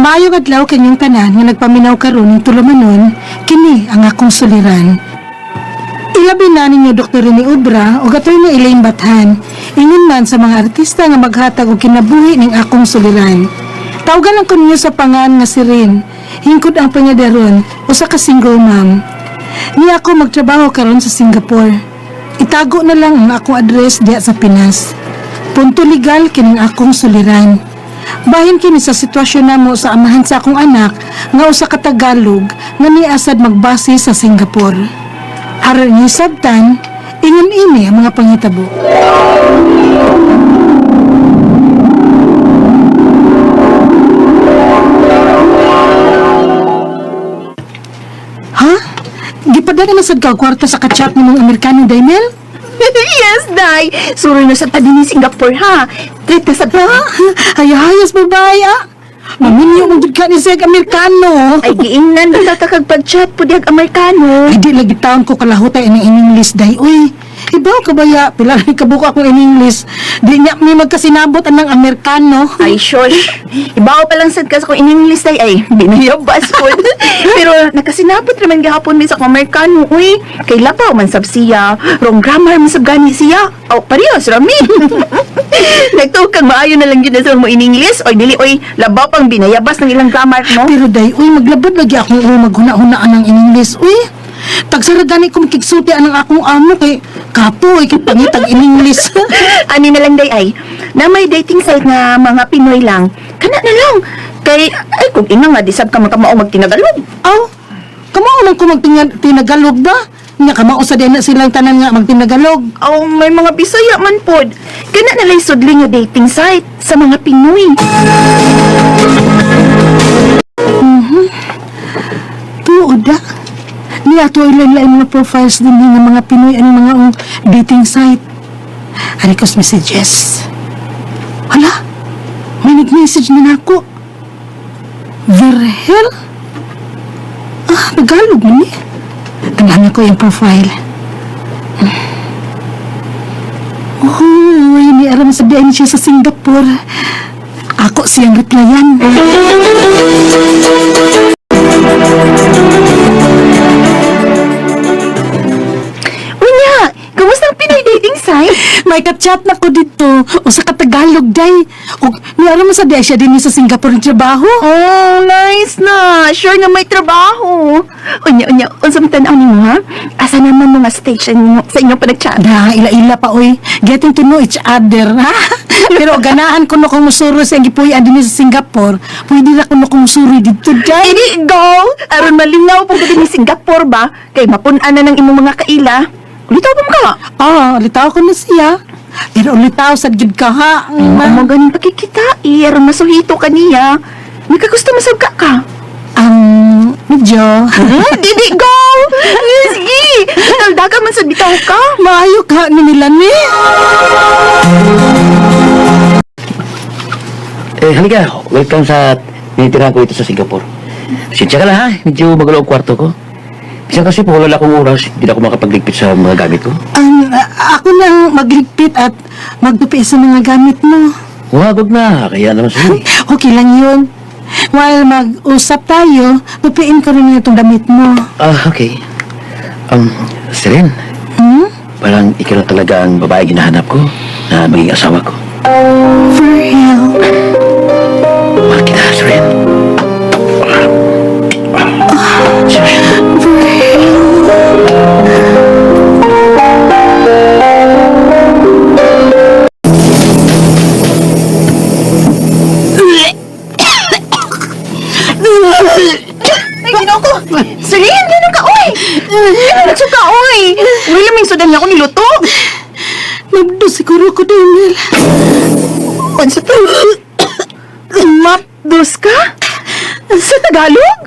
Maayong adlaw kanyang tanan nga nagpaminaw karon ning tulumanon, kini ang akong suliran. Ilabi na ninyo Dr. Rene Obra ug Attorney Elaine Bathan. Ingon man sa mga artista nga maghatag og kinabuhi ning akong suliran. Tawgan lang ko ninyo sa pangan nga si Rin. Hingkod ang panyadaron, usa ka single mom. Niya ako magtrabaho karon sa Singapore. Itago na lang ang akong address diha sa Pinas. Punto legal kining akong suliran. Bahin kini sa sitwasyon namo sa amahan sa akong anak nga usa ka Tagalog nga niasad magbase sa Singapore. Aron ni sabtan, ingon ini ang mga pangitabo. Ha? Gipadala na sad ka og kwarta sa kachat ni mong Amerikano, Daimel? Yes, Day. Suroy na sa tabi ni Singapore, ha? Treat na sa. Hayahayas babae, ah. Maminyo mong jud ka ni Seg Amerikano. Ay, giingnan na ka kag pag-chat po diyag Amerikano. Ay, di lagi taon ko kalahutay in English, day. Uy, ibaw ka ba ya? Pila rin kabuko akong in English. Di niya may magkasinabot anang Amerikano. Ay, shush. Ibaw pa lang sad ka sa kong in-English, Day. Ay, binayabas po. Pero nakasinabot naman gahapon mi sa akong Amerikano. Uy, kay lapaw man sab siya. Wrong grammar man sab gani siya. Oh, parehas rami. Nagtuog kang maayo na lang yun na sa mo in English. Oy, dili, oy, labaw pang binayabas ng ilang grammar, no? Pero day, uy, maglabad lagi akong ulo maghuna-hunaan ng in English. Uy, tagsara gani ko makigsulti anang akong amo kay kapo, ay kay pangitag in English. Ani na lang day ay na may dating site nga mga Pinoy lang kana na lang kay ay kung ina nga di sab ka makamao magtinagalog. Aw, kamao lang ko magtinagalog ba? Nga kamao sa din na silang tanan nga magtinagalog. Aw, may mga Bisaya man pod kana na lang sudli nga dating site sa mga Pinoy. Tuod ah. Niya ato ilan lain mga profiles din nga mga Pinoy ang mga ang dating site. Arikos messages. Hala, may nag-message na nako. Virgil? Ah, Tagalog man eh. Tanahan ko yung profile. Oh, ni aram sa biyahin siya sa Singapore. Ako siyang replyan. Unya, kumusta ang Pinoy dating site? May kachat na ko dito. Usa ka Tagalog day. Og niara man sa diay siya din sa Singapore ng trabaho. Oh, nice na. Sure nga may trabaho. Unya, unya, unsa man tan-aw nimo ha? Asa naman mga station nimo sa inyong panag-chat? Da, ila-ila pa oy. Getting to know each other, ha? Pero ganahan ko no kung musuro sa gipuy-an din sa Singapore. Pwede ra ko no kung musuro dito day. Ini go! Aron malingaw po gud ni Singapore ba? Kay mapun-an na ng imong mga kaila. Ulitaw pa mo ka. Ah, ulitaw ko na siya. Pero ulitaw sa jud ka ha. Mo ganing pakikita eh, aron masuhito ka niya. Nakagusto masab ka ka. Medyo. Didi go! Sige! Taldaga man sa bitaw ka. Maayo ka ni nila ni. Eh, halika. Welcome sa tinitirahan ko dito sa Singapore. Pasensya ka na ha. Medyo magulo ang kwarto ko. Minsan kasi po wala akong oras, hindi na ako makapagligpit sa mga gamit ko. Ako nang magligpit at magtupi sa mga gamit mo. Wag, wag na. Kaya naman sa'yo eh. Okay lang yun. While mag-usap tayo, tupiin ko rin itong damit mo. Ah, okay. Seren, Hmm? parang ikaw na talaga ang babae hinahanap ko na maging asawa ko. Verhel. Mahal kita, Seren. Ay, ginoo ko! Celine, gano'n ka, oy! Gano'n nagsuka, oy! Uy, laming sudan niya ako niluto. Mabdo siguro ko, Daniel. Unsa to? Mapdos ka? Sa Tagalog?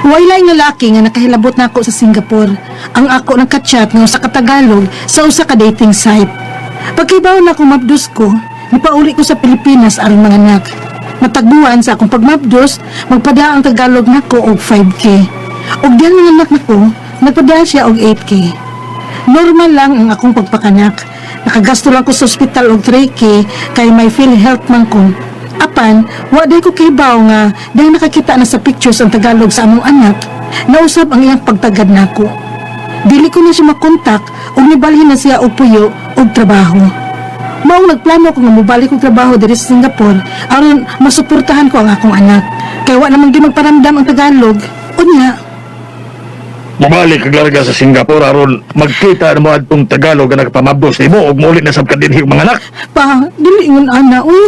Walay nga laki nga nakahilabot na ako sa Singapore. Ang ako ng kachat nga usa ka Tagalog sa usa ka dating site. Pagkibaw na akong mabdos ko, nipauli ko sa Pilipinas aron mga anak. Natagbuan sa akong pagmabdos, magpada ang Tagalog nako og 5K. Og diyan mga anak nako, nagpada siya og 8K. Normal lang ang akong pagpakanak. Nakagasto lang ko sa ospital og 3K kay may PhilHealth man ko. Apan, wa day ko kibaw nga dahil nakakita na sa pictures ang Tagalog sa among anak, nausab ang iyang pagtagad nako. Dili ko na siya makontak ug nibalhin na siya og puyo og trabaho. Maong nagplano ko nga mobalik og trabaho diri sa Singapore aron masuportahan ko ang akong anak. Kay wa naman gyud magparamdam ang Tagalog. Unya, Mabalik kag larga sa Singapore aron magkita na mo adtong Tagalog nga nagpamabdos nimo ug muli na sab ka dinhi mga anak. Pa, dili ingon ana, uy.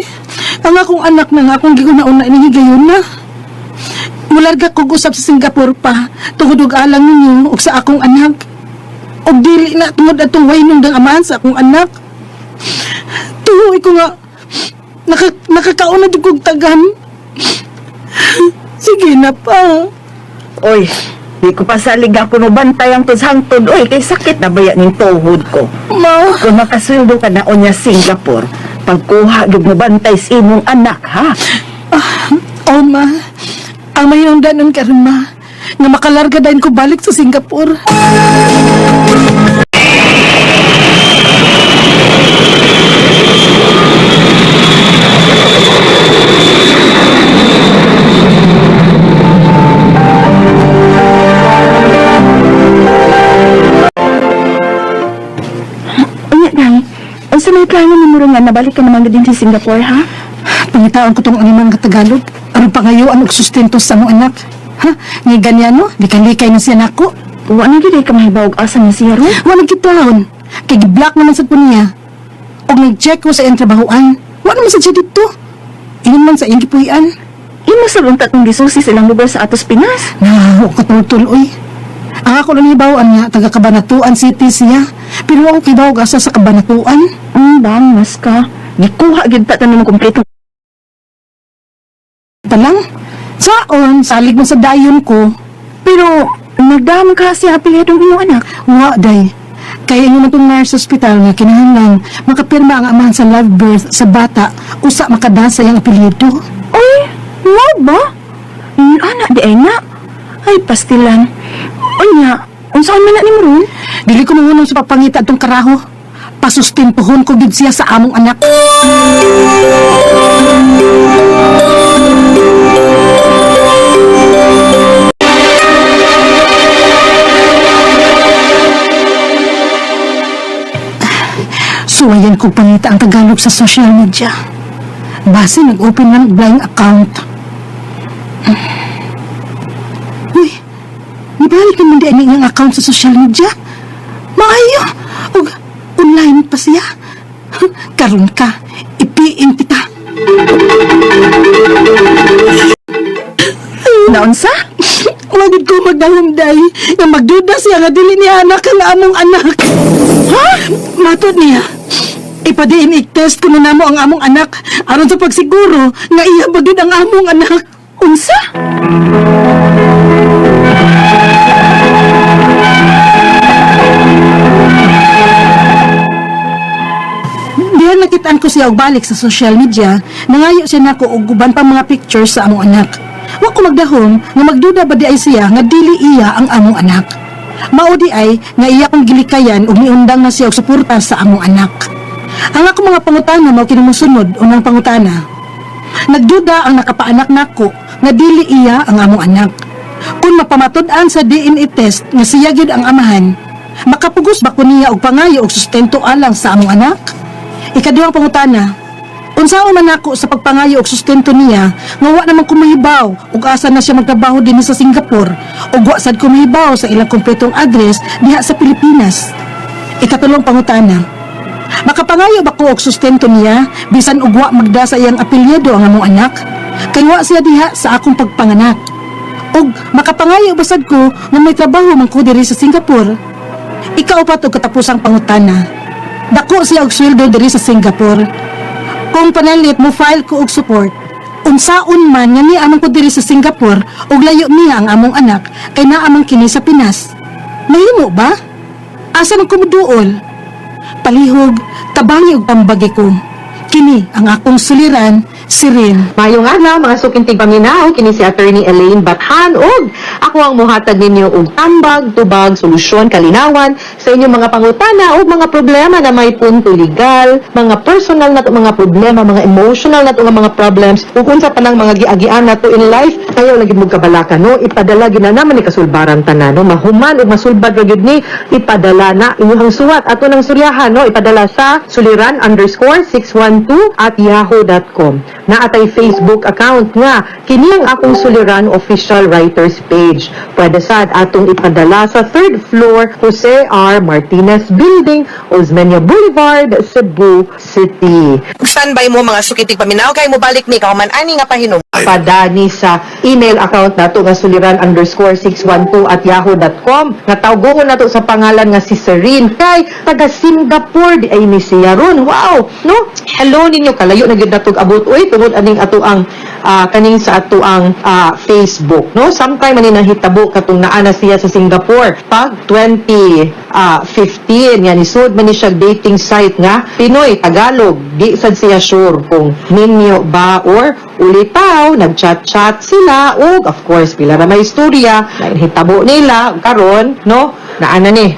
Ang akong anak na nga akong giguna-una ni higayon na. Mularga kog usab sa Singapore pa, tungod og alang ninyo ug sa akong anak. Og dili na tungod atong waynong dang amahan sa akong anak. Tuhoy ko nga, nakakaon na jud kog tagan. Sige na pa. Oy, di ko pa salig ako no bantay ang hangtod. Oy, kay sakit na baya ning tuhod ko. Ma, Kung makasweldo ka na onya Singapore, pagkuha gyud mo bantay sa imong anak, ha? Oh ma, ang mahinungdanon karon ma, nga makalarga dayon ko balik sa Singapore. Unya, Day, unsa may plano nimo ron nga nabalik ka naman din sa Singapore, ha? Pangitaon ko tong animang Tagalog. Aron pangayuan og sustento sa among anak. Ha? Nga ganyan no? Likay-likay na siya nako. Wa na gyud ay ka mahibaw og asa na siya ron. Wala kitaon. Kay gi-block naman sad po niya. Og nag-check ko sa iyang trabahoan. Wala naman sad siya dito. Ingon man sa iyang gipuy-an. Imo sa unta kung gisusi silang lugar sa atos Pinas. Na, wa ko tultul oy. Ang ako lang hibaw-an nga, taga Cabanatuan City siya. Pero ako kibaw asa sa Cabanatuan. Bangas ka. Gikuha gyud ta tanan kompleto. Pa lang. Saon, salig mo sa dayon ko. Pero nagdam ka siya apelyadong imong anak. Wa, day. Kaya ingon na tong nurse sa ospital nga kinahanglan makapirma ang amahan sa live birth sa bata usa makada sa iyang apelyido. Oy, mo ba? Ana di ay na. Ay pastilan. Unya, unsaon man na nimo ron? Dili ko mangunong sa papangita atong karaho. Pasustintuhon ko gid siya sa among anak. Suwayan ko pangita ang Tagalog sa social media. Base nag-open na ng blind account. Uy, nibalik naman di ang iyang account sa social media. Maayo! Og online pa siya. Karon ka, ipiin kita. Naunsa? Wagid ko magdahumday nga magduda siya nga dili niya anak ang among anak. Ha? Matod niya. Ipa-DNA test ko na namo ang among anak aron sa pagsiguro nga iya ba gyud ang among anak. Unsa? Diyan nakitaan ko siya og balik sa social media, nangayo siya nako og uban pa mga pictures sa among anak. Wa ko magdahom nga magduda ba di ay siya nga dili iya ang among anak. Mao di ay nga iya kong gilikayan ug miundang na siya og suporta sa among anak. Ang ako mga pangutana mao kini mosunod unang pangutana. Nagduda ang nakapaanak nako nga dili iya ang among anak. Kung mapamatud-an sa DNA test nga siya gyud ang amahan, makapugos ba ko niya og pangayo og sustento alang sa among anak? Ikaduhang pangutana, unsaon man nako sa pagpangayo og sustento niya nga wa naman ko mahibaw ug asa na siya magtrabaho dinhi sa Singapore ug wa sad ko mahibaw sa ilang kompletong address diha sa Pilipinas. Ikatulong pangutana, makapangayo ba ko og sustento niya bisan og wa magda sa iyang apelyido ang among anak? Kay wa siya diha sa akong pagpanganak. Ug makapangayo ba sad ko nga may trabaho man ko diri sa Singapore? Ikaupat og katapusang pangutana. Dako siya og sweldo diri sa Singapore. Kung panalit mo file ko og support, unsaon man nga niya amang ko diri sa Singapore ug layo niya ang among anak kay naa man kini sa Pinas. Mahimo ba? Asa man ko moduol? Palihog, tabangi og tambagi ko. Kini ang akong suliran. Sirin. Mayong adlaw, mga suking tigpaminaw, kini si Attorney Elaine Bathan ug ako ang muhatag ninyo og tambag, tubag, solusyon, kalinawan sa inyong mga pangutana ug mga problema na may punto legal, mga personal na to mga problema, mga emotional na to nga mga problems, ug unsa pa nang mga giagian nato in life, kayo lagi mo kabalaka, no? Ipadala gina naman ni kasulbaran tanan, no? Mahuman ug masulbad ra gyud ni, ipadala na inyong suwat ato ng suryahan, no? Ipadala sa suliran_612@yahoo.com. Naatay Facebook account nga kini ang Akong Suliran Official Writers Page. Pwede sad atong ipadala sa third floor, Jose R. Martinez Building, Osmeña Boulevard, Cebu City. Standby mo, mga suking tigpaminaw, kay mobalik ni kauman ani nga pahinom. Padani sa email account nato nga suliran_612@yahoo.com nga tawgoon nato sa pangalan nga si Serene kay taga Singapore di ay ni siya ron. Wow, no? Hello ninyo, kalayo na gyud natog abot oy tungod aning ato ang kaning sa ato ang Facebook, no? Sometime ani nahitabo katong naa na siya sa Singapore pag 2015 yan, isod man ni siya dating site nga Pinoy Tagalog. Di sad siya sure kung minyo ba or ulitaw. Nagchat-chat sila ug of course pila ra may istorya hitabo nila karon, no? Naana ni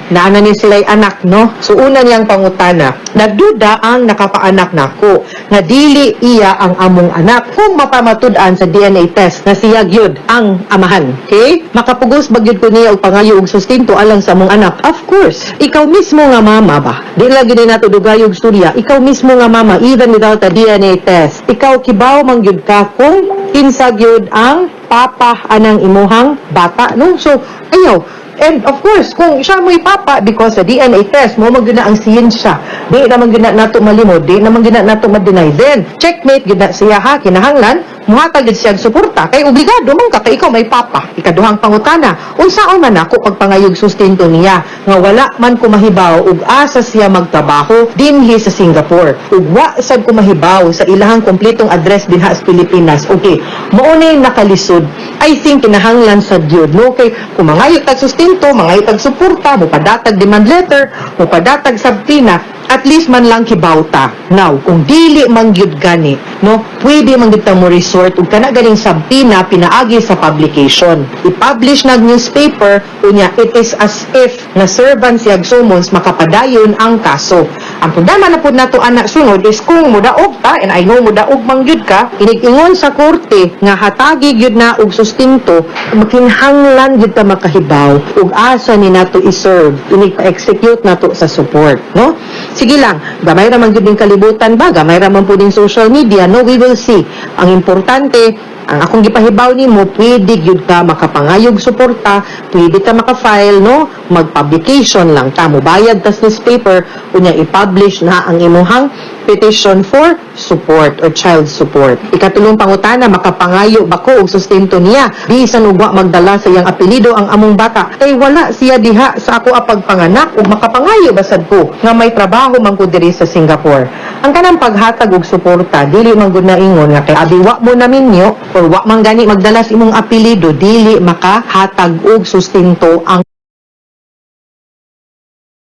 sila'y anak, no? So una niyang pangutana, nagduda ang nakapaanak nako nga dili iya ang among anak. Kung mapamatud-an sa DNA test na siya gyud ang amahan, okay, makapugos ba gyud ko niya og pangayo og sustento alang sa among anak? Of course, ikaw mismo nga mama ba, di lagi ni nato dugayog storya. Ikaw mismo nga mama, even without a DNA test, ikaw kibaw man gyud ka kung kinsa gyud ang papa anang imuhang bata, no? So ayaw. And of course, kung siya mo'y papa, because sa DNA test, mo man gyud na ang siyensya. Di naman gyud na nato malimod, di naman gyud na nato ma-deny. Then, checkmate gyud na siya ha, kinahanglan, muhatag gyud siya og suporta. Kay obligado man ka, kay ikaw may papa. Ikaduhang pangutana, unsaon man ako pagpangayog sustento niya, nga wala man ko mahibaw ug asa siya magtrabaho dinhi sa Singapore? Ug wa sad ko mahibaw sa ilahang kompletong address dinha sa Pilipinas. Okay, mao na yung nakalisod. I think kinahanglan sa gyud, no? Kay kung mangayo tag sustento, mangayo tag suporta, mopadatag demand letter, mopadatag subpoena, at least man lang kibawta. Now, kung dili man gyud gani, no, pwede man gyud ta mo resort og kana ganing subpoena pinaagi sa publication. I-publish nag newspaper, unya it is as if na servan siya summons, makapadayon ang kaso. Ang problema na pud nato ana sunod is kung mudaog ta, and I know mudaog man gyud ka, inig-ingon sa korte nga hatagi gyud na og sustento, makinhanglan gyud ta makahibaw ug asa ni nato i-serve inig pa-execute nato sa support, no? Sige lang, gamay ra man gyud ning kalibutan ba, gamay ra man pud ning social media, no? We will see. Ang importante, ang akong gipahibaw nimo, pwede gyud ka makapangayog suporta, pwede ka maka-file, no? Mag-publication lang ta, mobayad tas newspaper, unya i-publish na ang imuhang petition for support or child support. Ikatulong pangutana, makapangayo ba ko og sustento niya bisan ug wa magdala sa iyang apelyido ang among bata? Kay wala siya diha sa ako pagpanganak ug makapangayo ba sad ko nga may trabaho man ko diri sa Singapore? Ang kanang paghatag og suporta, dili man gud na ingon nga kay abi wa mo na minyo or wa man gani magdala sa imong apelyido, dili makahatag og sustento ang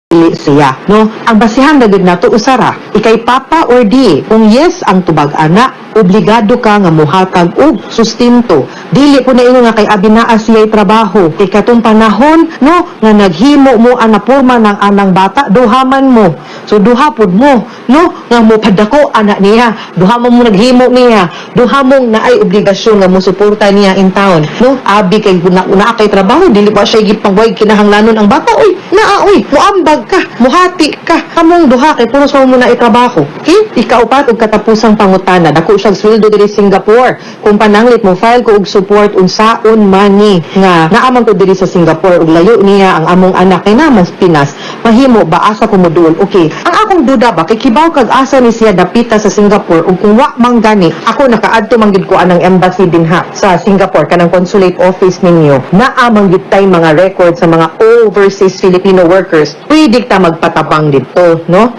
dili siya, no? Ang basihan na gud nato usara, ikay papa or di. Kung yes ang tubag ana, obligado ka nga muhatag og sustento. Dili po na ingon nga kay abi naa siya'y trabaho. Kay katong panahon, no, nga naghimo mo ang porma ng anang bata, duha man mo. So duha pud mo, no, nga mo padako ana niya. Duha mo mo naghimo niya. Duha mong naay obligasyon nga mo suporta niya in town, no? Abi kay una, una kay trabaho, dili pa siya gipangway kinahanglanon ang bata. Uy, naa uy, muambag ka, muhati ka, kamong duha kay puros mo na itrabaho. Okay? Ikaupat ug katapusang pangutana, dako siyang sweldo diri Singapore. Kung pananglit mo file ko og support, unsaon man ni nga naa man ko diri sa Singapore ug layo niya ang among anak kay naman sa Pinas, mahimo ba, asa ko moduol? Okay. Ang akong duda ba kay kibaw kag asa ni siya dapita sa Singapore ug kung wa man gani, ako nakaadto man gid ko anang embassy dinha sa Singapore, kanang consulate office ninyo. Naa man gid tay mga record sa mga overseas Filipino workers. Pwede ta magpatabang dito, no?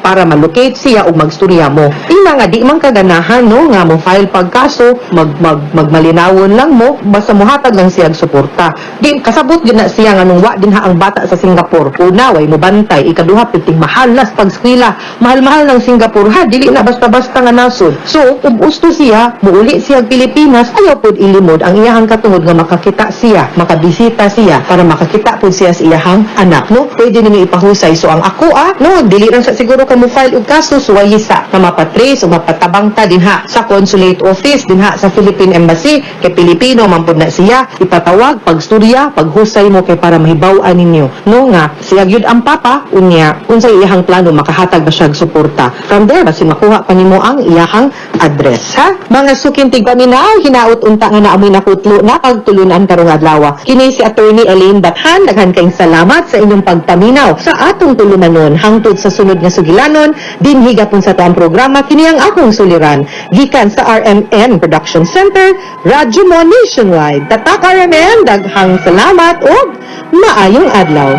Para malocate siya ug magstorya mo. Ina nga di man man kaganahan, no, nga mo file pagkaso, mag, mag magmalinawon lang mo, basta mohatag lang siya og suporta. Di kasabot gyud na siya nga nung wa din ha ang bata sa Singapore. Una, way mo bantay, ikaduha, piting mahal nas pagskwela. Mahal-mahal ng Singapore ha, dili na basta-basta nga nasod. So, kung gusto siya, muuli siya og Pilipinas, ayaw pud ilimod ang iyahang katungod nga makakita siya, makabisita siya para makakita pud siya sa iyahang anak, no? Pwede ninyo ipahusay. So ang ako ah, no, dili lang sa siguro ka mo file og kaso, suwayi sa nga mapatrace o mapatabang ta dinha sa consulate office dinha sa Philippine Embassy kay Pilipino man pud na siya, ipatawag, pagstorya, paghusay mo kay para mahibaw-an ninyo, no, nga siya gyud ang papa. Unya, unsay iyahang plano, makahatag ba siya og suporta? From there, basin makuha pa nimo ang iyahang address, ha, mga suking tigpaminaw. Hinaot unta nga naamoy nakutlo na pagtulunan karong adlaw. Kini si Attorney Elaine Bathan. Daghan kayong salamat sa inyong pagpaminaw sa atong tulumanon. Hangtod sa sunod nga sugilanon dinhi gapon sa atuang programa, kini ang akong suliran, gikan sa RMN Production Center, Radyo Mo Nationwide. Tatak RMN, daghang salamat ug maayong adlaw.